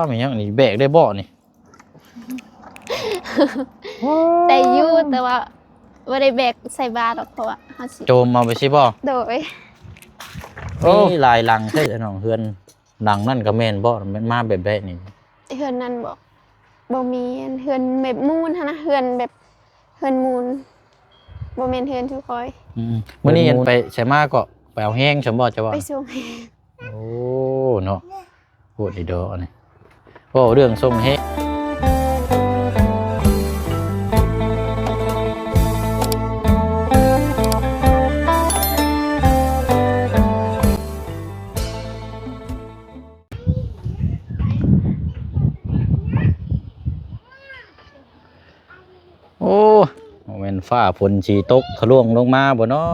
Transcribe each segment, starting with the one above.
ອ້າວ ແມ່ນຫຍັງນີ້ ແບກໄດ້ບໍ່ນີ້? ໄດ້ຢູ່ ແຕ່ວ່າບໍ່ໄດ້ແບກໃສ່ບ່າດອກ ເພາະວ່າເຮົາຊິ ໂຈມເອົາໄປຊີ້ບໍ່? ໂດຍ. ໂອ້ ມີຫຼາຍຫຼັງແທ້ເນາະ ເຮືອນຫຼັງນັ້ນກໍແມ່ນບໍ່? ແມ່ນມາແບບໃດນີ້? ເຮືອນນັ້ນບໍ່? ບໍ່ແມ່ນ ເຮືອນແບບມູນຫັ້ນນະ ເຮືອນແບບ ເຮືອນມູນ ບໍ່ແມ່ນເຮືອນຄືຂ້ອຍ. ອືມ ມື້ນີ້ອັນໄປໃສມາເກາະ? ໄປເອົາແຮງຊັ້ນບໍ່ ເຈົ້າວ່າ? ໄປສົ່ງແຮງ. ໂອ້ ເນາະ ໂພດອີ່ດໍອັນນີ້ ເວົ້າເລື່ອງສົ່ງແຮງ. ໂອ້ ບໍ່ແມ່ນຟ້າຝົນຊິຕົກທະລວງລົງມາບໍ່ເນາະ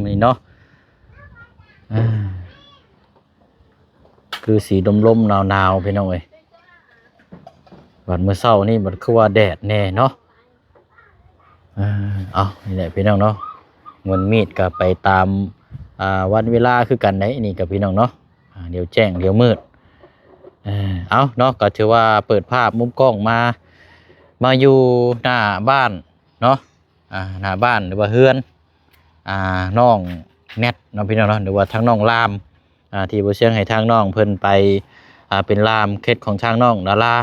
ມື້ນີ້ເນາະ? ອ່າ ຄືຊິລົມໆໜາວໆ ພີ່ນ້ອງເອີຍ. ບັດມື້ເຊົ້ານີ້ບັດຄືວ່າແດດແດ່ເນາະ. ເອີ ເອົາ ນີ້ແຫຼະພີ່ນ້ອງເນາະ ເງິນມີດກໍໄປຕາມ ອ່າ ວັນເວລາຄືກັນໄດ໋ ນີ້ກໍພີ່ນ້ອງເນາະ ອ່າ ດຽວແຈ້ງດຽວມືດ. ເອີ ເອົາເນາະ ກໍຖືວ່າເປີດພາບມຸມກ້ອງມາ ມາຢູ່ໜ້າບ້ານເນາະ ອ່າ ໜ້າບ້ານ ຫຼືວ່າເຮືອນ ອ່າ ນ້ອງແນັດເນາະ ພີ່ນ້ອງເນາະ ຫຼືວ່າທາງນ້ອງລາມ ອ່າ ທີ່ບໍ່ສຽງໃຫ້ທາງນ້ອງເພິ່ນໄປ ອ່າ ເປັນລ່າມເຂດຂອງທາງນ້ອງດາລາ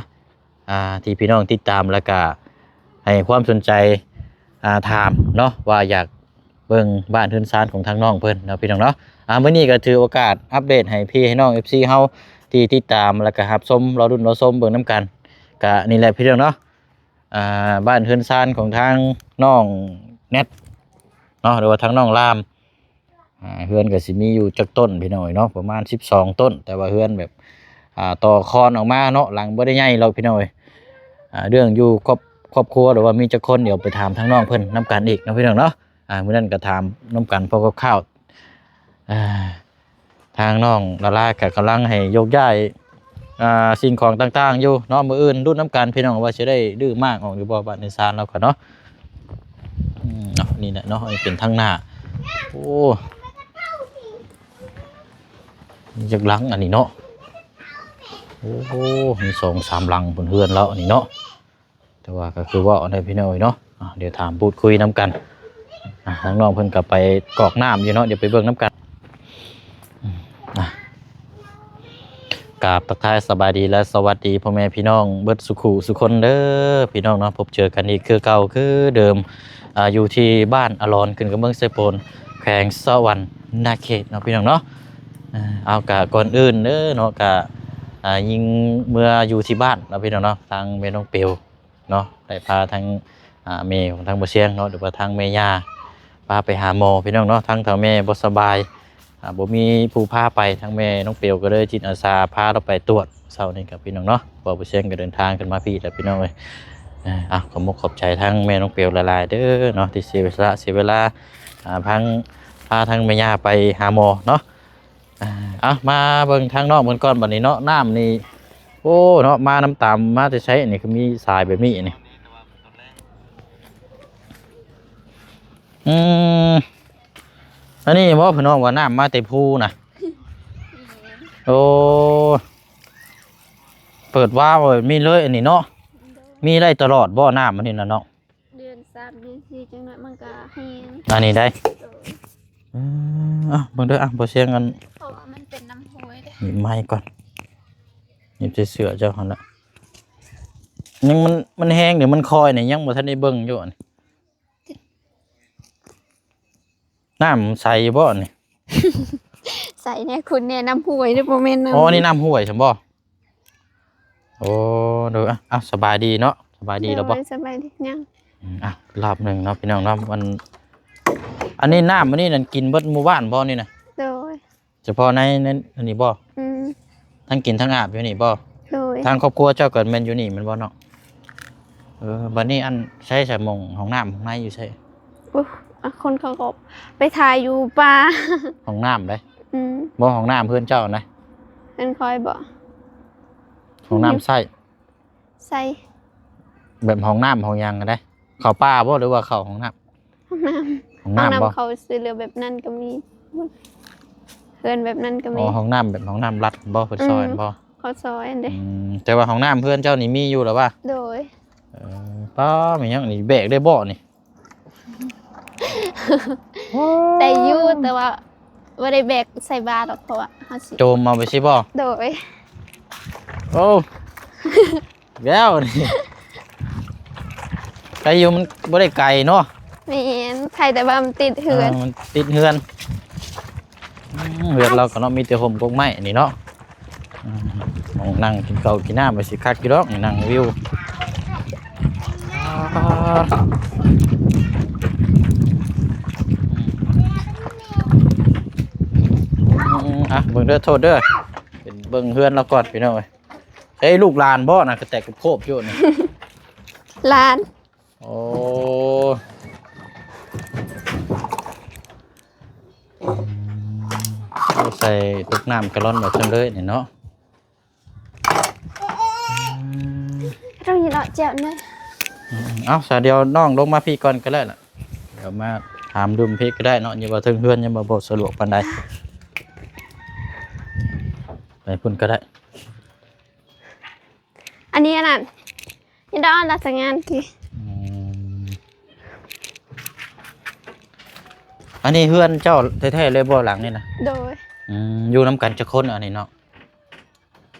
ອ່າ ທີ່ພີ່ນ້ອງຕິດຕາມ ແລ້ວກະໃຫ້ຄວາມສົນໃຈ ອ່າ ຖາມເນາະ ວ່າຢາກເບິ່ງບ້ານເຮືອນຊານຂອງທາງນ້ອງເພິ່ນເນາະ ພີ່ນ້ອງເນາະ. ອ່າ ມື້ນີ້ກໍຖືໂອກາດອັບເດດໃຫ້ພີ່ໃຫ້ນ້ອງ ເອັຟຊີ ເຮົາທີ່ຕິດຕາມ ແລ້ວກະຮັບຊົມ ລໍລຸ້ນລໍຊົມເບິ່ງນຳກັນ. ກະນີ້ແຫຼະ ພີ່ນ້ອງເນາະ ອ່າ ບ້ານເຮືອນຊານຂອງທາງນ້ອງແນັດເນາະ ຫຼືວ່າທາງນ້ອງລາມ. ອ່າ ເຮືອນກໍຊິມີຢູ່ຈັກຕົ້ນ ພີ່ນ້ອງເອີຍເນາະ ປະມານສິບສອງຕົ້ນ ແຕ່ວ່າເຮືອນແບບ ອ່າ ຕໍ່ຄອນອອກມາເນາະ ຫຼັງບໍ່ໄດ້ໃຫຍ່ດອກ ພີ່ນ້ອງເອີຍ. ອ່າ ເລື່ອງຢູ່ຄອບ ຄອບຄົວ ຫຼືວ່າມີຈັກຄົນ ດຽວໄປຖາມທາງນ້ອງເພິ່ນນຳກັນອີກເນາະ ພີ່ນ້ອງເນາະ. ອ່າ ມື້ນັ້ນກໍຖາມນຳກັນພໍຄ່າວໆ. ອ່າ ທາງນ້ອງດາລາກໍກຳລັງໃຫ້ຍົກຍ້າຍ ອ່າ ສິ່ງຂອງຕ່າງໆຢູ່ເນາະ ມື້ອື່ນລຸ້ນນຳກັນ ພີ່ນ້ອງ ວ່າຊິໄດ້ຮື້ມ້າງອອກຢູ່ບໍ່ ບ້ານເຮືອນຊານລາວກໍເນາະ. ອືມ ເນາະ ນີ້ແຫຼະເນາະ ອັນນີ້ເປັນທາງໜ້າ. ໂອ້ ມີຈັກຫຼັງອັນນີ້ເນາະ? ໂອ້ ມີສອງສາມຫຼັງພຸ້ນເຮືອນລາວອັນນີ້ເນາະ. ແຕ່ວ່າກໍຄືເວົ້າອັນໃດພີ່ນ້ອງເອີຍເນາະ ອ່າ ດຽວຖາມພູດຄຸຍນຳກັນ. ອ່າ ທາງນ້ອງເພິ່ນກໍໄປກອກນ້ຳຢູ່ເນາະ ດຽວໄປເບິ່ງນຳກັນ. ອ່າ ກາບທັກທາຍສະບາຍດີ ແລະ ສະຫວັດດີພໍ່ແມ່ພີ່ນ້ອງເບິດສຸຂູສຸຄົນເດີພີ່ນ້ອງເນາະ. ພົບເຈີກັນອີກຄືເກົ່າຄືເດີມ ອ່າ ຢູ່ທີ່ບ້ານອາລອນ ຂຶ້ນກັບເມືອງເຊໂປນ ແຂວງສະຫວັນນະເຂດເນາະ ພີ່ນ້ອງເນາະ. ເອົາ ກະກ່ອນອື່ນເດີເນາະ ກະ ອ່າ ຍິງເມືອຢູ່ທີ່ບ້ານເນາະ ພີ່ນ້ອງເນາະ. ທາງແມ່ນ້ອງເປວ ເນາະ ໄດ້ພາທັງ ອ່າ ແມ່ຂອງທາງບໍ່ສຽງເນາະ ຫຼືວ່າທາງແມ່ຍ່າ ພາໄປຫາໝໍພີ່ນ້ອງເນາະ. ທາງເຖົ້າແມ່ບໍ່ສະບາຍ ອ່າ ບໍ່ມີຜູ້ພາໄປ ທາງແມ່ນ້ອງເປວກໍເລີຍຈິດອາສາພາລາວໄປຕວດເຊົ້ານີ້ກັບພີ່ນ້ອງເນາະ. ເພາະວ່າບໍ່ສຽງກໍເດີນທາງຂຶ້ນມາພີ້ແລ້ວພີ່ນ້ອງເອີຍ. ເອົາ ຂອບມຸກຂອບໃຈທາງແມ່ນ້ອງເປວຫຼາຍໆເດີເນາະ ທີ່ເສຍເວລາ ເສຍເວລາ ອ່າ ທາງ ພາທາງແມ່ຍ່າໄປຫາໝໍເນາະ. ອ່າ ເອົາ ມາເບິ່ງທາງນ້ອງເພິ່ນກ່ອນບັດນີ້ເນາະ. ນ້ຳນີ້ ໂອ້ ເນາະ ມານຳຕາມ ມາແຕ່ໃສນີ້ ຄືມີສາຍແບບນີ້ນີ້? ອືມ ອັນນີ້ບໍ່ ພີ່ນ້ອງ ວ່ານ້ຳມາແຕ່ພູນະ? ໂອ້ ເປີດວາວແບບນີ້ເລີຍອັນນີ້ເນາະ. ໂດຍ ມີໄດ້ຕະຫຼອດບໍ່ ນ້ຳອັນນີ້ນະນ້ອງ? ເດືອນສາມເດືອນສີ່ ຈັກໜ້ອຍມັນກໍແຫ້ງ ອັນນີ້ໄດ໋. ໂດຍ ເອີ ເອົາ ເບິ່ງເດີ ອ່ະ ບໍ່ສຽງອັນ ເພາະວ່າມັນເປັນນ້ຳຫ້ວຍເດ້. ໜີບໄມ້ກ່ອນ ໜີບໃສ່ເສື້ອເຈົ້າຫັ້ນລະ. ຍັງ ມັນ ມັນແຫ້ງ ຫຼື ມັນຄອຍນີ້ ຍັງບໍ່ທັນໄດ້ເບິ່ງຢູ່ອັນນີ້. ນ້ຳໃສບໍ່ນີ້? ໃສແດ່ ຂຸ່ນແດ່ ນ້ຳຫ້ວຍເດ້ ບໍ່ແມ່ນນ້ຳ ອໍ ນີ້ນ້ຳຫ້ວຍຊັ້ນບໍ່? ໂອ້ ໂດຍ ອ່ະ ອ່ະ ສະບາຍດີເນາະ ສະບາຍດີແລ້ວບໍ່? ໂດຍ ສະບາຍດີ ຍັງ ອືມ ອ່ະ ລອບໜຶ່ງເນາະ ພີ່ນ້ອງເນາະ. ອັນ ອັນນີ້ນ້ຳ ອັນນີ້ນັ້ນ ກິນເບິດໝູ່ບ້ານບໍ່ນີ້ນະ? ໂດຍ ສະເພາະໃນ ໃນອັນນີ້ບໍ່? ອືມ ທັງກິນທັງອາບຢູ່ນີ້ບໍ່? ໂດຍ ທາງຄອບຄົວເຈົ້າກໍແມ່ນຢູ່ນີ້ແມ່ນບໍ່ເນາະ? ເອີ ບັດນີ້ອັນ ໃຊ້ສະໝ່ອງຫ້ອງນ້ຳຫ້ອງໃນຢູ່ໃສ? ໂອ້ ອ່ະ ຄົນເຂົາກໍໄປຖ່າຍຢູ່ປ່າ. ຫ້ອງນ້ຳເດ້? ອືມ ບໍ່ ຫ້ອງນ້ຳເຮືອນເຈົ້ານະ? ເຮືອນຂ້ອຍບໍ່? ຫ້ອງນ້ຳໃຊ້ ໃຊ້ ແບບຫ້ອງນ້ຳຫ້ອງຫຍັງນະ? ເຂົ້າປ່າບໍ່ ຫຼືວ່າເຂົ້າຫ້ອງນ້ຳ? ຫ້ອງນ້ຳ ຫ້ອງນ້ຳ ຫ້ອງນ້ຳບໍ່? ເຂົ້າຊ່ວຍເຫຼືອແບບນັ້ນກໍມີ ເຮືອນແບບນັ້ນກໍມີ. ອໍ ຫ້ອງນ້ຳແບບຫ້ອງນ້ຳລັດບໍ່? ເພິ່ນ ອືມ ຊ່ອຍບໍ່? ເຂົ້າຊອຍຫັ້ນເດ້. ອືມ ແຕ່ວ່າຫ້ອງນ້ຳເຮືອນເຈົ້ານີ້ມີຢູ່ແລ້ວຫວາ? ໂດຍ. ເອີ ປ້າ ແມ່ນຫຍັງນີ້ ແບກໄດ້ບໍ່ນີ້? ໂອ້ ໄດ້ຢູ່ ແຕ່ວ່າບໍ່ໄດ້ແບກໃສ່ບ່າດອກ ເພາະວ່າເຮົາຊິ ໂຈມເອົາໄປຊີ້ບໍ່? ໂດຍ. ໂອ້ ແລ້ວນີ້ ໄກຢູ່ ມັນບໍ່ໄດ້ໄກເນາະ. ແມ່ນ ໄກແຕ່ວ່າມັນຕິດເຮືອນ. ເອີ ມັນຕິດເຮືອນ. ອືມ ເຮືອນລາວກໍເນາະ ມີແຕ່ຮົ່ມກົກໄມ້ນີ້ເນາະ. ອືມ ໝ່ອງນັ່ງກິນເຂົ້າກິນນ້ຳ ມັນຊິຄັກຢູ່ດອກ ນັ່ງວິວ. ອືມ ອ່ະ ເບິ່ງເດີ ໂທດເດີ ເປັນເບິ່ງເຮືອນລາວກ່ອນ ພີ່ນ້ອງເອີຍ. ເອີຍ ລູກຫຼານບໍ່ນະ ກະແຕກກະໂພບຢູ່ນີ້? ຫຼານ. ໂອ້ ອືມ ໃສ່ຕົກນ້ຳກາລອນໄວ້ຊັ້ນເລີຍນີ້ເນາະ. ອືມ ເອົາສະ ດຽວນ້ອງລົງມາພີ້ກ່ອນກໍໄດ້ລະ ດຽວມາຖາມດຸມພີ້ກໍໄດ້ເນາະ. ຢ່າວ່າເທິງເຮືອນຍັງບໍ່ ບໍ່ສະດວກປານໃດ ໄປພຸ້ນກໍໄດ້. ອັນນີ້ອັນນັ້ນ ນີ້ດອກລາຊະງານທີ່ ອືມ ອັນນີ້ເຮືອນເຈົ້າແທ້ໆເລີຍບໍ່ ຫຼັງນີ້ນະ? ໂດຍ. ອືມ ຢູ່ນຳກັນຈັກຄົນອັນນີ້ເນາະ?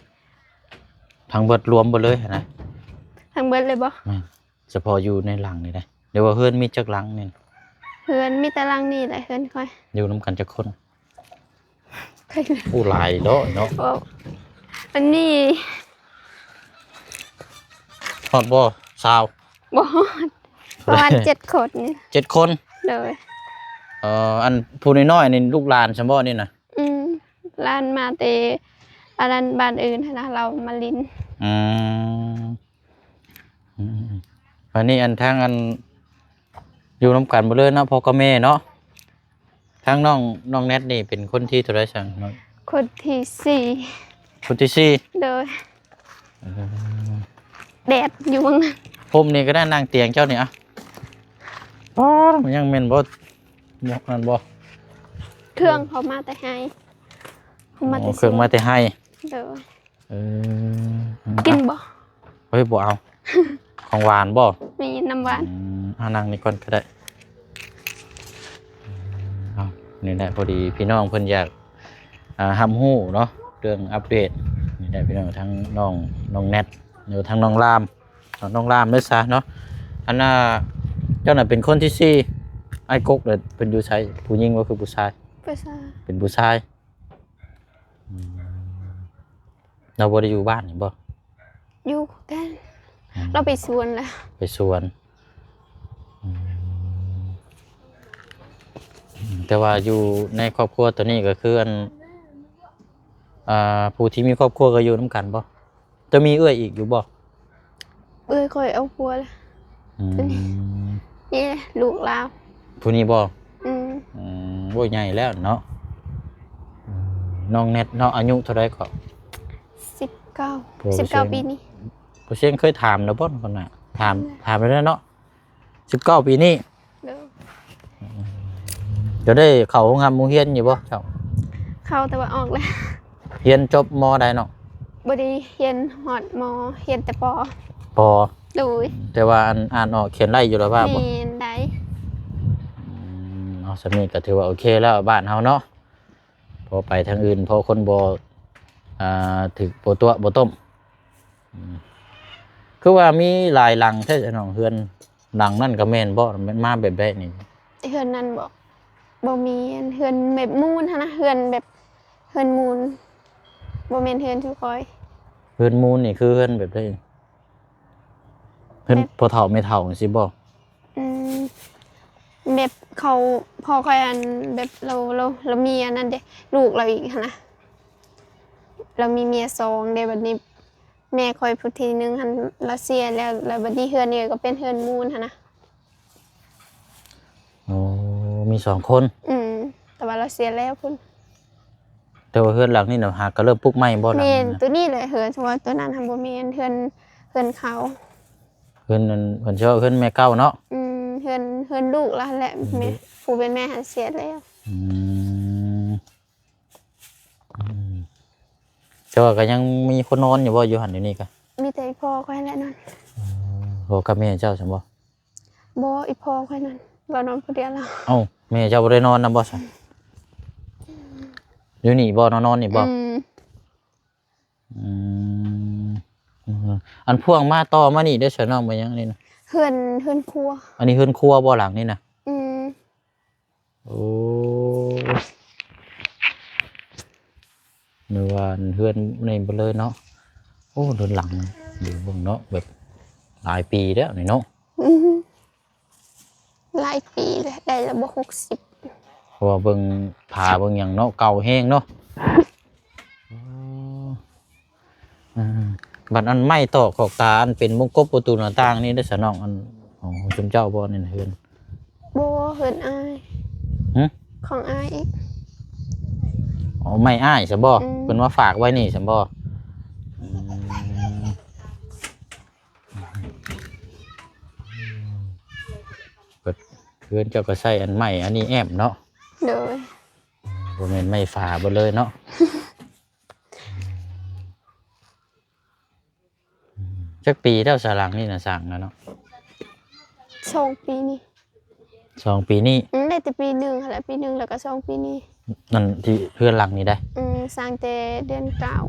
ທັງເບິດລວມເບິດເລີຍຫັ້ນນະ? ທັງເບິດເລີຍບໍ່? ແມ່ນ. ສະເພາະຢູ່ໃນຫຼັງນີ້ໄດ໋ ຫຼືວ່າເຮືອນມີຈັກຫຼັງນີ້? ເຮືອນມີແຕ່ຫຼັງນີ້ແຫຼະ ເຮືອນຂ້ອຍ ຢູ່ນຳກັນຈັກຄົນ? ໂອ້ ຫຼາຍເນາະ ເນາະ. ໂອ້ ອັນນີ້ຮອດບໍ່ ຊາວ? ບໍ່ຮອດ ປະມານເຈັດຄົນນີ້. ເຈັດຄົນ? ໂດຍ. ເອີ ອັນຜູ້ນ້ອຍໆນີ້ລູກຫຼານຊັ້ນບໍ່ນີ້ນະ? ອືມ ຫຼານມາແຕ່ອັນນັ້ນ ບ້ານອື່ນຫັ້ນນະ ລາວມາຫຼິ້ນ. ອືມ ອືມ ບາດນີ້ອັນທາງອັນຢູ່ນຳກັນເບິດເລີຍເນາະ ພໍ່ກັບແມ່ເນາະ. ທາງນ້ອງ ນ້ອງແນັດນີ້ເປັນຄົນທີເທົ່າໃດຊັ້ນ? ຄົນທີສີ່. ຄົນທີສີ່? ໂດຍ. ເອີ ແດດຢູ່ເບິ່ງນະ ຮົ່ມນີ້ກໍໄດ້ ນັ່ງຕຽງເຈົ້ານີ້ອະ. ປາດ ມັນຍັງແມ່ນບໍ່ ໝວກນັ້ນບໍ່? ເຄື່ອງເຂົາມາແຕ່ໄຮ່ ເຂົາມາແຕ່ ໂອ້ ເຄື່ອງມາແຕ່ໄຮ່. ໂດຍ. ເອີ ກິນບໍ່? ເຮີ້ຍ ບໍ່ເອົາ ຂອງຫວານບໍ່? ມີນ້ຳຫວານ. ອືມ ເອົານັ່ງນີ້ກ່ອນກໍໄດ້. ເອົາ ນີ້ແຫຼະ ພໍດີພີ່ນ້ອງເພິ່ນຢາກ ອ່າ ຮັບຮູ້ເນາະ ເລື່ອງອັບເດດນີ້ແຫຼະພີ່ນ້ອງ ທັງນ້ອງ ນ້ອງແນັດ ຫຼືວ່າທັງນ້ອງລາມ ນ້ອງລາມເດີຊະເນາະ. ອັນນ່າ ເຈົ້ານະເປັນຄົນທີສີ່ ອ້າຍກົກເດີ ເພິ່ນຢູ່ໃສ? ຜູ້ຍິງບໍ່ ຄືຜູ້ຊາຍ? ຜູ້ຊາຍ. ເປັນຜູ້ຊາຍ. ອືມ ລາວບໍ່ໄດ້ຢູ່ບ້ານນີ້ບໍ່? ຢູ່ແຕ່ ອືມ ລາວໄປສວນແລ້ວ ໄປສວນ. ອືມ ແຕ່ວ່າຢູ່ໃນຄອບຄົວໂຕນີ້ກໍຄືອັນ ອ່າ ຜູ້ທີ່ມີຄອບຄົວກໍຢູ່ນຳກັນບໍ່? ຈະມີເອື້ອຍອີກຢູ່ບໍ່? ເອື້ອຍຂ້ອຍເອົາຜົວແລ້ວ. ອືມ ນີ້ແຫຼະ ລູກລາວ. ຜູ້ນີ້ບໍ່? ອືມ ອືມ ໂອ້ຍ ໃຫຍ່ແລ້ວເນາະ. ອືມ ນ້ອງແນັດເນາະ ອາຍຸເທົ່າໃດເກາະ? ສິບເກົ້າ. ໂອ້ ສິບເກົ້າປີນີ້. ບໍ່ຊຽງເຄີຍຖາມແລ້ວບໍ່? ເພິ່ນນະ ຖາມ ຖາມແລ້ວເນາະ. ສິບເກົ້າປີນີ້. ໂດຍ. ຈະໄດ້ເຂົ້າໂຮງຮ່ຳໂຮງຮຽນຢູ່ບໍ່ເຈົ້າ? ເຂົ້າ ແຕ່ວ່າອອກແລ້ວ. ຮຽນຈົບ ມໍ ໃດເນາະ? ບໍ່ໄດ້ຮຽນຮອດ ມໍ ຮຽນແຕ່ ປໍ. ປໍ. ໂດຍ. ແຕ່ວ່າອັນອ່ານອອກຂຽນໄດ້ຢູ່ແລ້ວວ່າບໍ່? ແມ່ນ ໄດ້. ອືມ ເອົາ ສ່ຳນີ້ກໍຖືວ່າໂອເຄແລ້ວ ບ້ານເຮົາເນາະ. ພໍໄປທາງອື່ນ ເພາະຄົນບໍ່ ອ່າ ຖືກບໍ່ຕົວະບໍ່ຕົ້ມ. ອືມ ຄືວ່າມີຫຼາຍຫຼັງແທ້ນ້ອງ ເຮືອນຫຼັງນັ້ນກໍແມ່ນບໍ່? ແມ່ນມາແບບໃດນີ້? ເຮືອນນັ້ນບໍ່? ບໍ່ແມ່ນ ເຮືອນແບບມູນຫັ້ນນະ ເຮືອນແບບ ເຮືອນມູນ ບໍ່ແມ່ນເຮືອນຄືຂ້ອຍ. ເຮືອນມູນນີ້ຄືເຮືອນແບບໃດ? ເຮືອນ ແບບ ພໍ່ເຖົ້າແມ່ເຖົ້າຈັ່ງຊີ້ບໍ່? ອືມ ແບບເຂົາ ພໍ່ຂ້ອຍ ອັນ ແບບລາວ ລາວ ລາວມີອັນນັ້ນເດ້ ລູກລາວອີກຫັ້ນນະ ລາວມີເມຍສອງເດ້. ບັດນີ້ແມ່ຂ້ອຍຜູ້ທີໜຶ່ງຫັ້ນລາວເສຍແລ້ວ ແລ້ວບັດນີ້ເຮືອນນີ້ກໍເປັນເຮືອນມູນຫັ້ນນະ. ໂອ້ ມີສອງຄົນ. ອືມ ແຕ່ວ່າລາວເສຍແລ້ວພຸ້ນ. ແຕ່ວ່າເຮືອນຫຼັງນີ້ນະ ຫາກໍເລີ່ມປຸກໃໝ່ບໍ່? ແມ່ນ ຫຼັງນີ້ນະ ໂຕນີ້ແຫຼະເຮືອນ ເພາະວ່າໂຕນັ້ນຫັ້ນບໍ່ແມ່ນເຮືອນ ເຮືອນເຂົາ. ເຮືອນນັ້ນ ເພິ່ນເອີ້ນເຮືອນແມ່ເກົ່າເນາະ. ອືມ ເຮືອນ ເຮືອນລູກລະແຫຼະ. ອືມ ແມ່ ຜູ້ເປັນແມ່ຫັ້ນເສຍແລ້ວ. ອືມ ອືມ ແຕ່ວ່າກໍຍັງມີຄົນນອນຢູ່ບໍ່ ຢູ່ຫັ້ນຢູ່ນີ້ກະ? ມີແຕ່ອີ່ພໍ່ຂ້ອຍແຫຼະນອນ. ເອີ ພໍ່ກັບແມ່ເຈົ້າຊັ້ນບໍ່? ບໍ່ ອີ່ພໍ່ຂ້ອຍນອນ ລາວນອນຜູ້ດຽວລາວ. ເອົ້າ ແມ່ເຈົ້າບໍ່ໄດ້ນອນນຳບໍ່ຊັ້ນ? ຢູ່ນີ້ບໍ່? ນອນ ນອນນີ້ບໍ່? ອືມ ອືມ ອັນພວງມາຕໍ່ມານີ້ໄດ້ສະນ້ອງ ມາຫຍັງນີ້ນະ? ເຮືອນ ເຮືອນຄົວ. ອັນນີ້ເຮືອນຄົວບໍ່ ຫຼັງນີ້ນະ? ອືມ ໂອ້ ນຶກວ່າເຮືອນນີ້ເບິດເລີຍເນາະ. ໂອ້ ເຮືອນຫຼັງ ເບິ່ງເນາະ ແບບຫຼາຍປີແລ້ວນີ້ເນາະ. ອືມ ຫຼາຍປີແລ້ວ ໄດ້ລະບໍ່ ຫົກສິບ. ເພາະວ່າເບິ່ງຝາເບິ່ງຫຍັງເນາະ ເກົ່າແຮງເນາະ. ອໍ ອືມ ບັດອັນໄມ້ຕອກຂອບຕາ ອັນເປັນວົງກົບປະຕູໜ້າຕ່າງນີ້ເດ້ ສະນ້ອງ ອັນຂອງຊຸມເຈົ້າບໍ່ ໃນເຮືອນ? ບໍ່ ເຮືອນອ້າຍ. ຫຶ? ຂອງອ້າຍອີກ. ອໍ ໄມ້ອ້າຍຊະບໍ່? ອືມ ເພິ່ນມາຝາກໄວ້ນີ້ຊະບໍ່? ອືມ ເພິ່ນ ເຮືອນເຈົ້າກໍໃຊ້ອັນໄມ້ອັນນີ້ແອ້ມເນາະ? ໂດຍ. ບໍ່ແມ່ນໄມ້ຝາເບິດເລີຍເນາະ. ຈັກປີແລ້ວສາ ຫຼັງນີ້ນະ ສ້າງນະເນາະ? ສອງປີນີ້. ສອງປີນີ້? ອືມ ໄດ້ແຕ່ປີໜຶ່ງຫັ້ນແຫຼະ ປີໜຶ່ງ ແລ້ວກໍສອງປີນີ້. ນັ້ນທີ່ເຮືອນຫຼັງນີ້ໄດ໋? ອືມ ສ້າງແຕ່ເດືອນເກົ້າ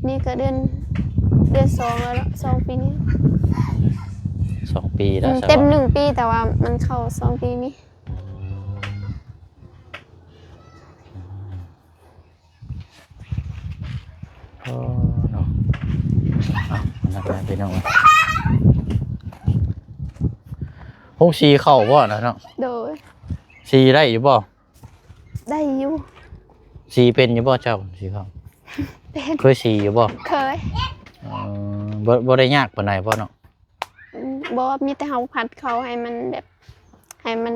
ນີ້ກໍເດືອນ ເດືອນສອງແລ້ວເນາະ ສອງປີນີ້. ສອງປີແລ້ວ ອືມ ສະ ເຕັມໜຶ່ງປີ ແຕ່ວ່າມັນເຂົ້າສອງປີນີ້. ອໍ ເນາະ ເອົາ ນັ້ນແຫຼະພີ່ນ້ອງ ໂຮງສີເຂົ້າບໍ່ນະເນາະ? ໂດຍ. ສີໄດ້ຢູ່ບໍ່? ໄດ້ຢູ່. ສີເປັນຢູ່ບໍ່ເຈົ້າ? ສີເຂົ້າ ເປັນ. ເຄີຍສີຢູ່ບໍ່? ເຄີຍ. ເອີ ບໍ່ ບໍ່ໄດ້ຍາກປານໃດບໍ່ເນາະ? ອືມ ບໍ່ ມີແຕ່ເຮົາຜັດເຂົ້າໃຫ້ມັນແບບ ໃຫ້ມັນ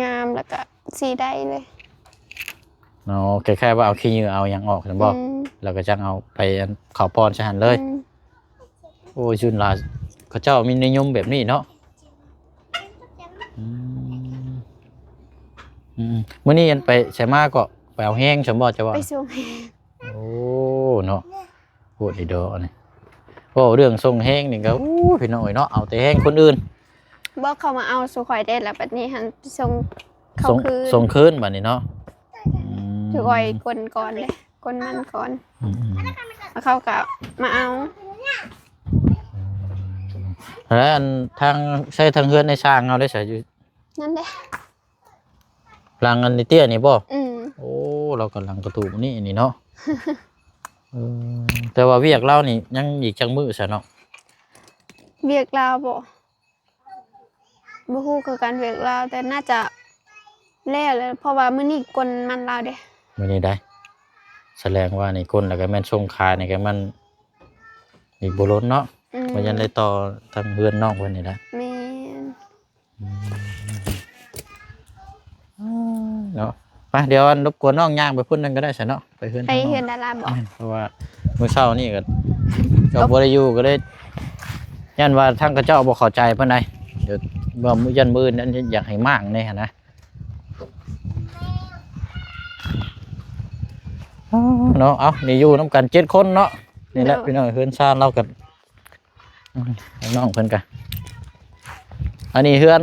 ງາມ ແລ້ວກະສີໄດ້ເລີຍ. ອໍ ຄ້າຍໆວ່າເອົາຂີ້ເຫຍື້ອເອົາຫຍັງອອກຊັ້ນບໍ່? ອືມ ແລ້ວກໍຈັ່ງເອົາໄປ ອັນ ເຂົ້າປ້ອນໃສ່ຫັ້ນເລີຍ. ອືມ ໂອ້ຍ ຊຸນລາ ເຂົາເຈົ້າມີນິຍົມແບບນີ້ເນາະ. ອືມ ອືມ ມື້ນີ້ ອັນ ໄປໃສມາເກາະ? ໄປເອົາແຮງຊັ້ນບໍ່ ເຈົ້າວ່າ? ໄປສົ່ງແຮງ. ໂອ້ ເນາະ ໂພດອີ່ດໍອັນນີ້. ເວົ້າເລື່ອງສົ່ງແຮງນີ້ກໍ ໂອ້ ພີ່ນ້ອງເອີຍເນາະ ເອົາແຕ່ແຮງຄົນອື່ນ. ບໍ່ ເຂົາມາເອົາສູ່ຂ້ອຍເດ້ ແລ້ວບັດນີ້ຫັ້ນສົ່ງເຂົາ ສົ່ງ ຄືນ ສົ່ງຄືນບັດນີ້ເນາະ. ອືມ ຄືຂ້ອຍກົນກ່ອນເດ້ ກົນມັນກ່ອນ. ອືມໆ ແລ້ວເຂົາກໍມາເອົາ. ແລ້ວ ອັນ ທາງ ໃຊ້ທາງເຮືອນໃນຊ່າງເຮົາໄດ້ໃສຢູ່ ນັ້ນເດ້ ຫຼັງອັນເຕ້ຍນີ້ບໍ່? ອືມ ໂອ້ ລາວກໍຫຼັງກະຕູບນີ້ ນີ້ເນາະ. ເອີ ແຕ່ວ່າວຽກລາວນີ້ຍັງອີກຈັກມື້ຊະເນາະ? ວຽກລາວບໍ່? ບໍ່ຮູ້ຄືກັນ ວຽກລາວ ແຕ່ໜ້າຈະແລ້ວແຫຼະ ເພາະວ່າມື້ນີ້ກົນມັນລາວເດ້ ມື້ນີ້ໄດ໋. ສະແດງວ່ານີ້ກົນແລ້ວກໍແມ່ນສົ່ງຂາຍນີ້ກໍແມ່ນອີກບໍ່ດົນເນາະ. ອືມ ວ່າຍັງໄດ້ຕໍ່ທາງເຮືອນນ້ອງເພິ່ນນີ້ແຫຼະ. ແມ່ນ. ອືມ ເນາະ ໄປ ດຽວ ອັນ ລົບກວນນ້ອງຍ່າງໄປພຸ້ນນັ້ນກໍໄດ້ຊະເນາະ ໄປເຮືອນ ໄປເຮືອນດາລາບໍ່? ແມ່ນ ເພາະວ່າມື້ເຊົ້ານີ້ກໍ ກໍບໍ່ໄດ້ຢູ່ ກໍເລີຍຢ້ານວ່າທາງເຂົາເຈົ້າບໍ່ເຂົ້າໃຈປານໃດ. ດຽວວ່າມື້ ຢ້ານມື້ອື່ນນັ້ນຢາກໃຫ້ມ້າງແດ່ຫັ້ນນະ. ເນາະ ເອົາ ນີ້ຢູ່ນຳກັນເຈັດຄົນເນາະ. ນີ້ແຫຼະ ໂດຍ ພີ່ນ້ອງ ເຮືອນຊານລາວກັນ ອືມ ນ້ອງເພິ່ນກະ ອັນນີ້ເຮືອນ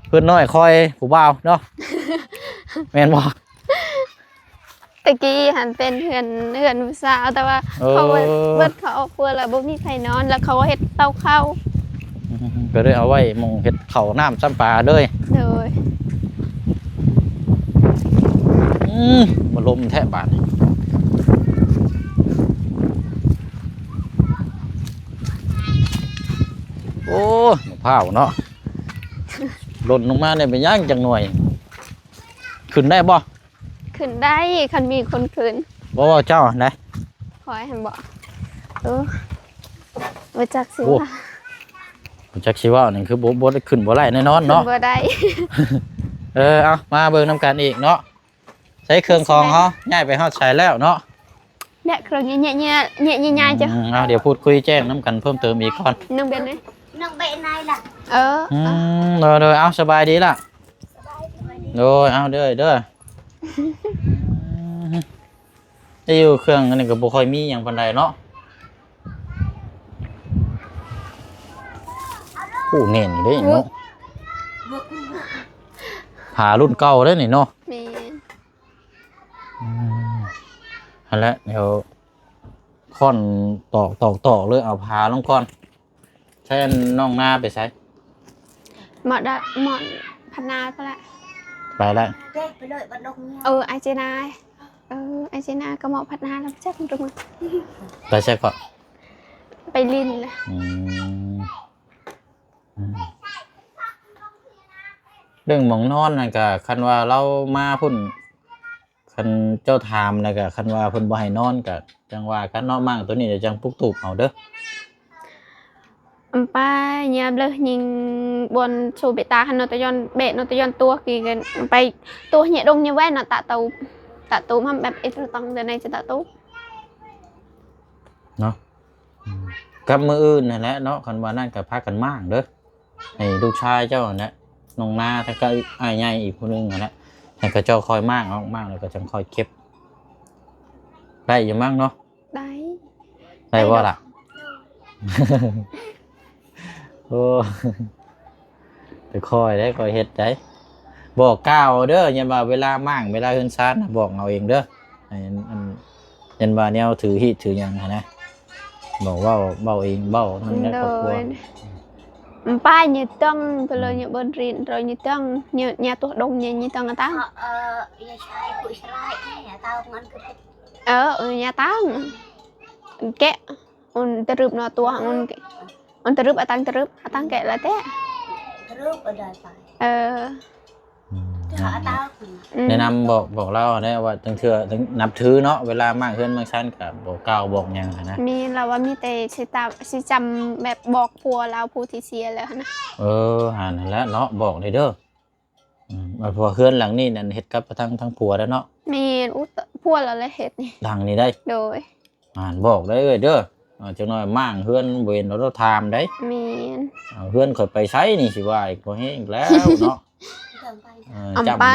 ເຮືອນນ້ອຍຂ້ອຍຜູ້ບ່າວເນາະ ແມ່ນບໍ່? ແຕ່ກີ້ຫັ້ນເປັນເຮືອນ ເຮືອນຜູ້ສາວ ແຕ່ວ່າ ເອີ ເຂົາເບິດ ເບິດຄອບຄົວແລ້ວ ບໍ່ມີໃຜນອນ ແລ້ວເຂົາເຮັດເຕົາເຂົ້າ. ອືມ ກໍເລີຍເອົາໄວ້ໝ່ອງເຮັດເຂົ້ານ້ຳຊ້ຳປາເລີຍ. ໂດຍ. ອືມ ມາລົມແທ້ບາດນີ້. ໂອ້ ມະພ້າວເນາະ ຫຼົ່ນລົງມານີ້ເປັນຫຍັງຈັກໜ່ວຍ? ຂຶ້ນໄດ້ບໍ່? ຂຶ້ນໄດ້ ຄັນມີຄົນຂຶ້ນ. ບໍ່ ເວົ້າເຈົ້າຫັ້ນໃດ? ຂ້ອຍຫັ້ນບໍ່? ເອີ ບໍ່ຈັກຊິ ໂອ້ ວ່າ ບໍ່ຈັກຊິເວົ້າ ນີ້ຄືບໍ່ ບໍ່ໄດ້ ຂຶ້ນບໍ່ໄດ້ແນ່ນອນເນາະ. ຂຶ້ນບໍ່ໄດ້. ເອີ ເອົາ ມາເບິ່ງນຳກັນອີກເນາະ. ໃຊ້ເຄື່ອງຂອງເຮົາຍ້າຍໄປຮອດໃສແລ້ວເນາະ? ແນະ ເຄື່ອງແຍະໆ ແຍະໆ ແຍະໆ ອືມ ເອົາ ດຽວພູດຄຸຍແຈ້ງນຳກັນເພີ່ມເຕີມອີກກ່ອນ. ນ້ອງເບນ ນ້ອງເບນນາຍລະ. ເອີ ອືມ ໂດຍໆ ເອົາ ສະບາຍດີລະ. ໂດຍ ເອົາ ເດີ ເດີ. ແຕ່ຢູ່ເຄື່ອງອັນນີ້ກໍບໍ່ຄ່ອຍມີຫຍັງປານໃດເນາະ. ໂອ້ ແໜ້ນຢູ່ເດ້ເນາະ. ຜ້າລຸ້ນເກົ່າເດ້ນີ້ເນາະ. ແມ່ນ. ອືມ ຫັ້ນແຫຼະ ດຽວຄ້ອນຕອກ ຕອກ ຕອກເລີຍ ເອົາຜ້າລົງກ່ອນ. ໃຊ້ອັນນ້ອງນາໄປໃສ? ໝໍດ ໝໍດພັດນາໄປລະ ໄປລະ. ເອີ ໄອເຈນາ ເອີ ໄອເຈນາກໍໝໍດພັດນາລະ ໄປຈັກ ໄປໃສເກາະ? ໄປຫຼິ້ນລະ. ອືມ ອືມ ເລື່ອງໝ່ອງນອນນັ້ນກະ ຄັນວ່າລາວມາພຸ້ນ ຄັນເຈົ້າຖາມແລ້ວກະ ຄັນວ່າເພິ່ນບໍ່ໃຫ້ນອນກະ ຈັ່ງວ່າກັນເນາະ. ມ້າງໂຕນີ້ດຽວຈັ່ງປຸກຕູບເອົາເດີ. ອຳປາຍຍາເບລີຍິງບອນໂຊເບຕາຫັ້ນເນາະ ຕະຍ້ອນແບະເນາະ ຕະຍ້ອນຕົວກີກັນໄປຕົວເຍດົງເຍແວ່ນເນາະ ຕະໂຕ ຕະໂຕມາແບບເອດຕະຕອງເດີໃນຈະຕະໂຕເນາະ. ອືມ ກັບມື້ອື່ນຫັ້ນແຫຼະເນາະ ຄັນວ່ານັ້ນກໍພາກັນມ້າງເດີ ໃຫ້ລູກຊາຍເຈົ້າຫັ້ນແຫຼະ ນ້ອງນາ ແລ້ວກໍອ້າຍໃຫຍ່ອີກຜູ້ໜຶ່ງຫັ້ນແຫຼະ ໃຫ້ເຂົາເຈົ້າຄ່ອຍມ້າງອອກ ມ້າງແລ້ວກໍຈັ່ງຄ່ອຍເກັບ ໄດ້ຢູ່ມັ້ງເນາະ. ໄດ້ ໄດ້ບໍ່ລະ? ໂອ້ ໄປຄ່ອຍໄດ້ ຄ່ອຍເຮັດໄດ້ ບອກກ່າວເດີ ຢ້ານວ່າເວລາມ້າງ ເວລາເຮືອນຊານນະ ບອກເອົາເອງເດີ ໃຫ້ອັນ ຢ້ານວ່າແນວຖືຮີດຖືຫຍັງຫັ້ນນະ ບອກເວົ້າ ເວົ້າເອງ ເວົ້ານຳໃນຄອບຄົວ. ໂດຍ ອຳປາຍຍາຕົງ ເພິ່ນເລີຍຍາເບິ່ນຣິນ ເລີຍຍາຕົງ ຍາ ຍາຕົວດົງ ຍາ ຍາຕົງອາຕັງ ເອີ ຍາຊາຍ ຜູ້ຊາຍ ຍາຕົງ ມັນຄື ເອີ ເອີ ຍາຕັງ ແກະ ອັນຕະລຶບເນາະ ຕົວ ອັນ ອັນຕະລຶບ ອາຕັງຕະລຶບ ອາຕັງແກະລະແຕະ ຕະລຶບ ເອີ ໄດ້ໄປ ເອີ ອືມ ອາຕັງ ອືມ ແນະນຳບອກ ບອກລາວແດ່ວ່າ ຕັ້ງເທື່ອ ຕັ້ງນັບຖືເນາະ ເວລາມ້າງເຮືອນມ້າງຊານກະບໍ່ກ່າວບອກຫຍັງຫັ້ນນະ. ມີ ລາວວ່າມີແຕ່ຊິຕາ ຊິຈຳແບບບອກຜົວລາວ ຜູ້ທີ່ເສຍແລ້ວຫັ້ນນະ. ເອີ ຫັ້ນແຫຼະເນາະ ບອກແດ່ເດີ. ອືມ ເພາະວ່າເຮືອນຫຼັງນີ້ນັ້ນເຮັດກັບທາງ ທາງຜົວແລ້ວເນາະ. ແມ່ນ ອຸ ຜົວລາວແຫຼະເຮັດນີ້ ຫຼັງນີ້ໄດ໋. ໂດຍ ອ່ານບອກໄດ້ເອື້ອຍເດີ ອ່າ ຈັກໜ້ອຍມ້າງເຮືອນບໍ່ເຫັນລາວຖາມໄດ໋. ແມ່ນ ອ່າ ເຮືອນຂ້ອຍໄປໃສນີ້ ຊິວ່າອີກ ພໍແຮງແລ້ວເນາະ. ເອີ ອຳໄປ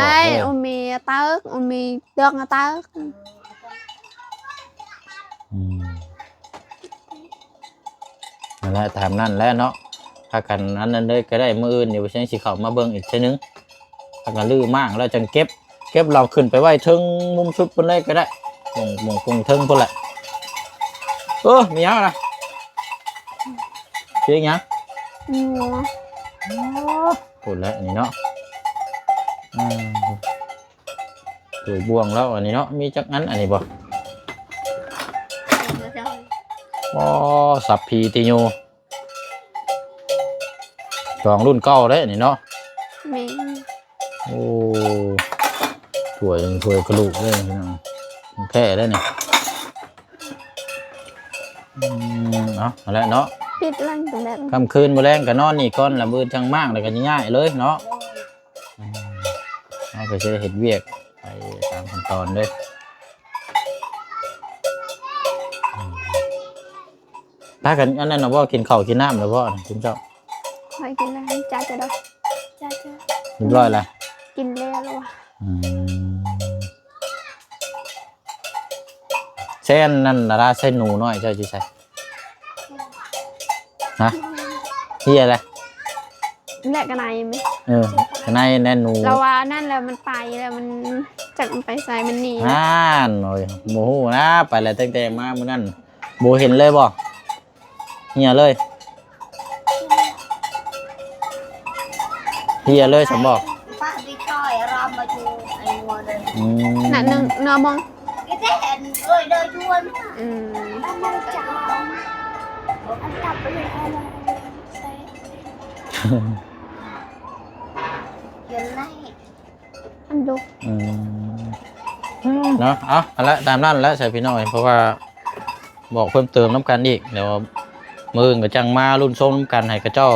ໂອເມຕະເຕີກ ໂອເມເຕີກ ອາເຕີກ ອືມ ນັ້ນແຫຼະ ຕາມນັ້ນແຫຼະເນາະ ພາກັນອັນນັ້ນເລີຍກໍໄດ້ ມື້ອື່ນດຽວແຊງຊິເຂົ້າມາເບິ່ງອີກເທື່ອໜຶ່ງ ພາກັນຮື້ມ້າງແລ້ວຈັ່ງເກັບ ເກັບລາວຂຶ້ນໄປໄວ້ເທິງມຸມສຸດພຸ້ນເລີຍກໍໄດ້ ໝ່ອງ ໝ່ອງກົງເທິງພຸ້ນແຫຼະ. ເອີ ມີຫຍັງລະ? ສຽງຫຍັງ? ງົວ ພຸ້ນແຫຼະອັນນີ້ເນາະ ອືມ ໂອ້ຍ ບ່ວງລາວອັນນີ້ເນາະ ມີຈັກອັນອັນນີ້ບໍ່? ອໍ ສັບພີຕິໂຍ ຈອງລຸ້ນເກົ່າເດ້ນີ້ເນາະ. ແມ່ນ ໂອ້ ຖ້ວຍ ຖ້ວຍກະດູກເດ້ພີ່ນ້ອງ ຂອງແທ້ເດ້ນີ້. ອືມ ເອົາ ຫັ້ນແຫຼະເນາະ ປິດຫຼັງແບບ ຄ່ຳຄືນມື້ແລງກໍນອນນີ້ກ່ອນ ລະມື້ອື່ນຈັ່ງມ້າງ ລະກໍຍ້າຍເລີຍເນາະ. ອືມ ເຮົາກໍຊິໄດ້ເຮັດວຽກໄປຕາມຂັ້ນຕອນເດ້. ອືມ ພາກັນອັນນັ້ນນະບໍ່ ກິນເຂົ້າກິນນ້ຳແລ້ວບໍ່ ກິນເຈົ້າ? ຂ້ອຍກິນແລ້ວ ຈ້າ ຈ້າ ຈ້າ ຮຽບຮ້ອຍລະ ກິນແລ້ວລະວ່າ. ອືມ ແຊນນັ້ນລະລາ ແຊນໜູນ້ອຍເຈົ້າຢູ່ໃສ? ຮະ ເຮຍແຫຼະ ແລະກະໄນແມ່ນ ເອີ ກະໄນແນນໜູ ລາວວ່ານັ້ນແລ້ວ ມັນໄປແລ້ວ ມັນຈັກມັນໄປໃສ ມັນໜີ. ຫັ້ນ ໂອ້ຍ ບໍ່ຮູ້ນະ ໄປແລ້ວ ຕັ້ງແຕ່ມາມື້ນັ້ນ ບໍ່ເຫັນເລີຍບໍ່? ເຮຍເລີຍ ເຮຍເລີຍຊັ້ນບໍ່? ອືມ ນັ້ນໜຶ່ງ ເນື້ອມອງ ອືມ ອັນດຸ ອືມ ເນາະ ເອົາ ຫັ້ນລະ ຕາມນັ້ນລະ ໃສ່ພີ່ນ້ອງ ເພາະວ່າບອກເພີ່ມເຕີມນຳກັນອີກ ດຽວມື້ອື່ນກໍຈັ່ງມາລຸ້ນຊົມນຳກັນ ໃຫ້ເຂົາເຈົ້າ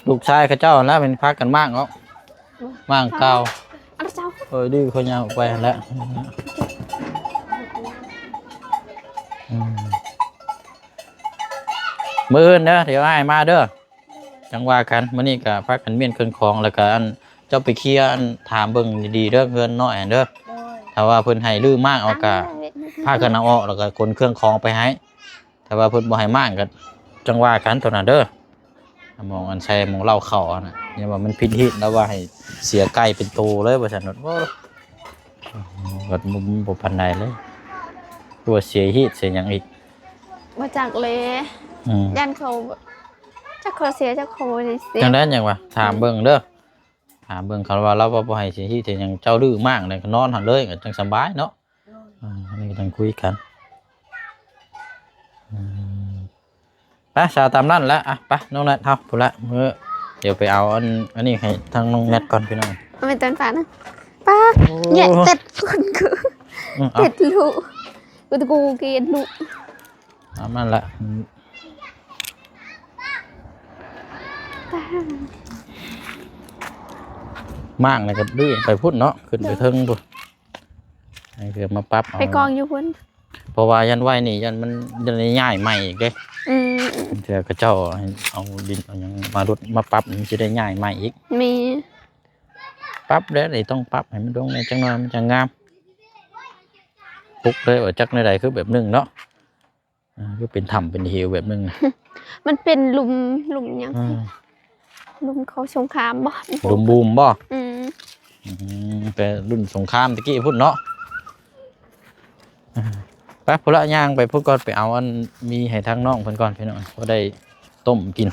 ລູກຊາຍເຂົາເຈົ້າຫັ້ນລະ ແມ່ນພາກັນມ້າງເນາະ ມ້າງກ່າວ ອັນເຈົ້າ ເອີ ດື້ເຂົາຍ່າງອອກໄປຫັ້ນແຫຼະ ອືມ ມື້ອື່ນເດີ ດຽວອ້າຍມາເດີ. ຈັ່ງວ່າກັນ ມື້ນີ້ກໍພາກັນມ້ຽນເຄື່ອງຂອງ ແລ້ວກໍອັນ ເຈົ້າໄປເຄຍອັນ ຖາມເບິ່ງດີໆເດີ ເຮືອນນ້ອຍຫັ້ນເດີ ໂດຍ ຖ້າວ່າເພິ່ນໃຫ້ຮື້ມ້າງອອກກະ ຕາມນັ້ນແຫຼະ ພາກັນເອົາອອກ ແລ້ວກໍຂົນເຄື່ອງຂອງໄປໃຫ້. ຖ້າວ່າເພິ່ນບໍ່ໃຫ້ມ້າງກໍຈັ່ງວ່າກັນໂຕນັ້ນເດີ. ໝ່ອງອັນໃສ່ໝ່ອງເລົ້າເຂົ້າຫັ້ນນະ ຍັງວ່າມັນຜິດຮີດ ແລ້ວວ່າໃຫ້ເສຍໄກ່ເປັນໂຕເລີຍວ່າຊັ້ນ. ໂອ້ ກໍບໍ່ ບໍ່ປານໃດເລີຍ ຕົວເສຍຮີດເສຍຫຍັງອີກ. ບໍ່ຈັກເລີຍ ອືມ ຢ້ານເຂົາ ຈັກເຂົາເສຍ ຈັກເຂົາບໍ່ໄດ້ເສຍ. ຈັ່ງໃດຫຍັງວະ ຖາມເບິ່ງເດີ ຖາມເບິ່ງ. ຄັນວ່າລາວວ່າບໍ່ໃຫ້ເສຍຮີດເສຍຫຍັງ ເຈົ້າດື້ມ້າງແລ້ວກໍນອນຫັ້ນເລີຍ ກໍຈັ່ງສະບາຍເນາະ. ອ່າ ອັນນີ້ກໍຕ້ອງຄຸຍກັນ ອືມ ໄປ ສາວຕາມນັ້ນແຫຼະ. ອ່ະ ໄປ ນ້ອງແນັດເຮົາພຸ້ນລະ ມື້ ດຽວໄປເອົາອັນ ອັນນີ້ໃຫ້ທາງນ້ອງແນັດກ່ອນພີ່ນ້ອງ. ເອົາໄປຕົ້ນປານະ ປາ ໂອ້ ແຍະເຕັດຄົນຄື ອືມ ເອົາ ເຕັດລູກ ກູຕະກູກຽດລູກ ຕາມນັ້ນແຫຼະ. ມ້າງແລ້ວກໍດື້ໄປພຸ້ນເນາະ ຂຶ້ນໄປເທິງພຸ້ນ ໃຫ້ເພິ່ນມາປັບເອົາ ໄປກອງຢູ່ພຸ້ນ. ເພາະວ່າຢ້ານໄວ້ນີ້ ຢ້ານມັນ ຢ້ານໄດ້ຍ້າຍໃໝ່ອີກເດ້. ອືມ ເທື່ອເຂົາເຈົ້າເອົາດິນເອົາຫຍັງມາຫຼຸດມາປັບ ມັນຊິໄດ້ຍ້າຍໃໝ່ອີກ. ແມ່ນ ປັບແລ້ວນີ້ ຕ້ອງປັບໃຫ້ມັນລົງແດ່ຈັກໜ້ອຍ ມັນຈັ່ງງາມ. ປຸກເລີຍວ່າຈັກແນວໃດ ຄືແບບໜຶ່ງເນາະ ອ່າ ຄືເປັນຖ້ຳເປັນເຫວແບບໜຶ່ງ. ມັນເປັນຫຼຸມ ຫຼຸມຫຍັງ ອ່າ ຫຼຸມເຂົາສົງຄາມບໍ່? ຫຼຸມບູມບໍ່? ອືມ ອືມ ແຕ່ລຸ້ນສົງຄາມຕະກີ້ພຸ້ນເນາະ. ອ່າ ໄປພຸ້ນລະ ຍ່າງໄປພຸ້ນກ່ອນ ໄປເອົາອັນໝີ່ໃຫ້ທາງນ້ອງເພິ່ນກ່ອນພີ່ນ້ອງ ພໍໄດ້ຕົ້ມກິນ.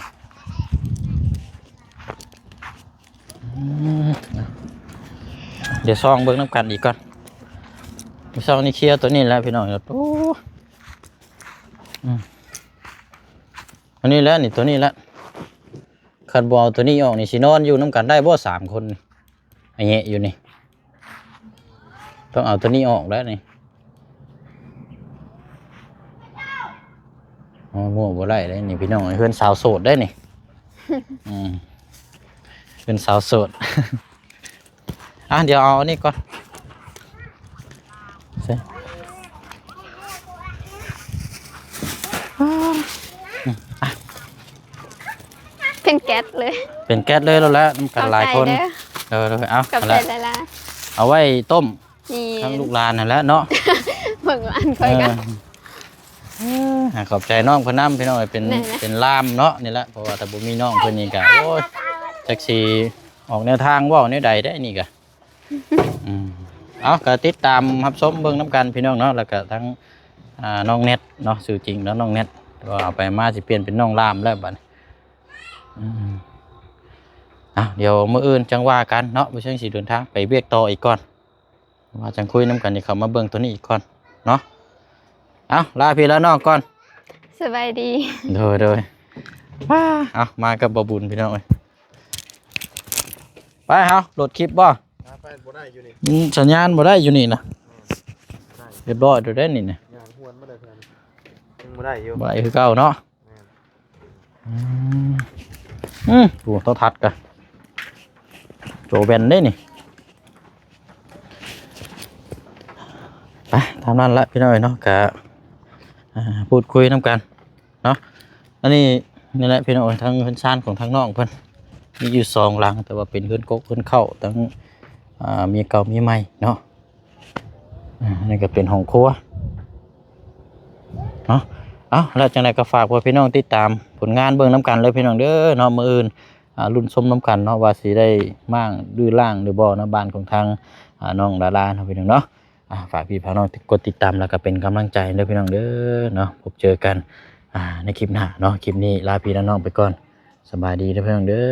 ອືມ ດຽວສ່ອງເບິ່ງນຳກັນອີກກ່ອນ. ເຊົ້ານີ້ເຄຍຕົວນີ້ແຫຼະພີ່ນ້ອງ. ໂອ້ ອືມ ອັນນີ້ແຫຼະນີ້ ຕົວນີ້ແຫຼະ. ຄັນບໍ່ເອົາຕົວນີ້ອອກນີ້ ຊິນອນຢູ່ນຳກັນໄດ້ບໍ່ສາມຄົນນີ້? ອາແຍະຢູ່ນີ້ ຕ້ອງເອົາຕົວນີ້ອອກແລ້ວນີ້. ອໍ ມົ້ວບໍ່ໄດ້ເດ້ນີ້ພີ່ນ້ອງ ເຮືອນສາວໂສດໄດ໋ນີ້. ອືມ ເຮືອນສາວໂສດ. ອ່ະ ດຽວເອົາອັນນີ້ກ່ອນ ໃສ່ ອືມ ອ່ະ ເປັນແກັດເລີຍ ເປັນແກັດເລີຍແລ້ວແຫຼະ ນຳກັນຫຼາຍຄົນ. ຂອບໃຈເດີ ເອີ ເອົາ ຂອບໃຈຫຼາຍໆ ເອົາໄວ້ຕົ້ມ ນີ້ ທັງລູກຫຼານຫັ້ນແຫຼະເນາະ ເບິ່ງຫຼານຂ້ອຍກໍ ເອີ ຂອບໃຈນ້ອງເພິ່ນນຳພີ່ນ້ອງເອີຍ ເປັນ ແມ່ນແຫຼະ ເປັນລ່າມເນາະນີ້ແຫຼະ. ເພາະວ່າຖ້າບໍ່ມີນ້ອງເພິ່ນນີ້ກໍ ໂອ້ຍ ຈັກຊິອອກແນວທາງເວົ້າແນວໃດໄດ໋ນີ້ກໍ ອືມ ເອົາ ກໍຕິດຕາມຮັບຊົມເບິ່ງນຳກັນພີ່ນ້ອງເນາະ. ແລ້ວກໍທັງ ອ່າ ນ້ອງແນັດເນາະ ຊື່ຈິງແລ້ວນ້ອງແນັດ ແຕ່ວ່າເອົາໄປມາຊິປ່ຽນເປັນນ້ອງລ່າມແລ້ວບັດນີ້. ອືມ ເອົາ ດຽວມື້ອື່ນຈັ່ງວ່າກັນເນາະ ບໍ່ເຊີງຊິເດີນທາງໄປວຽກຕໍ່ອີກກ່ອນ ວ່າຈັ່ງຄຸຍນຳກັນ ດຽວເຂົ້າມາເບິ່ງຕົວນີ້ອີກກ່ອນເນາະ. ເອົາ ລາພີ່ລານ້ອງກ່ອນ ສະບາຍດີ. ໂດຍ ໂດຍ ວ້າ ເອົາ ມາກັບບໍ່ບຸນພີ່ນ້ອງເອີຍ. ໄປເຮົາ ໂຫຼດຄລິບບໍ່? ຫາໄປບໍ່ໄດ້ຢູ່ນີ້ ອືມ ສັນຍານບໍ່ໄດ້ຢູ່ນີ້ນະ. ແມ່ນ ບໍ່ໄດ້ ຮຽບຮ້ອຍໂດດໄດ້ນີ້ນະ ຍາງຮວນບໍ່ໄດ້ເທື່ອນີ້ ຍັງບໍ່ໄດ້ຢູ່ ບໍ່ໄດ້ຄືເກົ່າເນາະ. ແມ່ນ ອືມ ອືມ ໂອ້ ໂທລະທັດກະ ໂຈແວ່ນເດ້ນີ້. ໄປ ຕາມນັ້ນລະພີ່ນ້ອງເອີຍເນາະ ກະ ອ່າ ພູດຄຸຍນຳກັນເນາະ. ອັນນີ້ ນີ້ແຫຼະພີ່ນ້ອງເອີຍ ທາງເຮືອນຊານຂອງທາງນ້ອງເພິ່ນ ມີຢູ່ສອງຫຼັງ ແຕ່ວ່າເປັນເຮືອນກົກເຮືອນເຄົ້າ ທັງ ອ່າ ເມຍເກົ່າເມຍໃໝ່ເນາະ. ອ່າ ນີ້ກໍເປັນຫ້ອງຄົວເນາະ. ເອົາ ແລ້ວຈັ່ງໃດກໍຝາກພໍ່ແມ່ພີ່ນ້ອງຕິດຕາມຜົນງານເບິ່ງນຳກັນເລີຍພີ່ນ້ອງເດີເນາະ. ມື້ອື່ນ ອ່າ ລຸ້ນຊົມນຳກັນເນາະ ວ່າຊິໄດ້ມ້າງຫຼືລ້າງຫຼືບໍ່ເນາະ ບ້ານຂອງທາງ ອ່າ ນ້ອງດາລາເນາະພີ່ນ້ອງເນາະ. ອ່າ ຝາກພີ່ຝາກນ້ອງກົດຕິດຕາມ ແລ້ວກໍເປັນກຳລັງໃຈເດີພີ່ນ້ອງເດີເນາະ. ພົບເຈີກັນ ອ່າ ໃນຄລິບໜ້າເນາະ. ຄລິບນີ້ລາພີ່ລານ້ອງໄປກ່ອນ. ສະບາຍດີເດີພີ່ນ້ອງເດີ.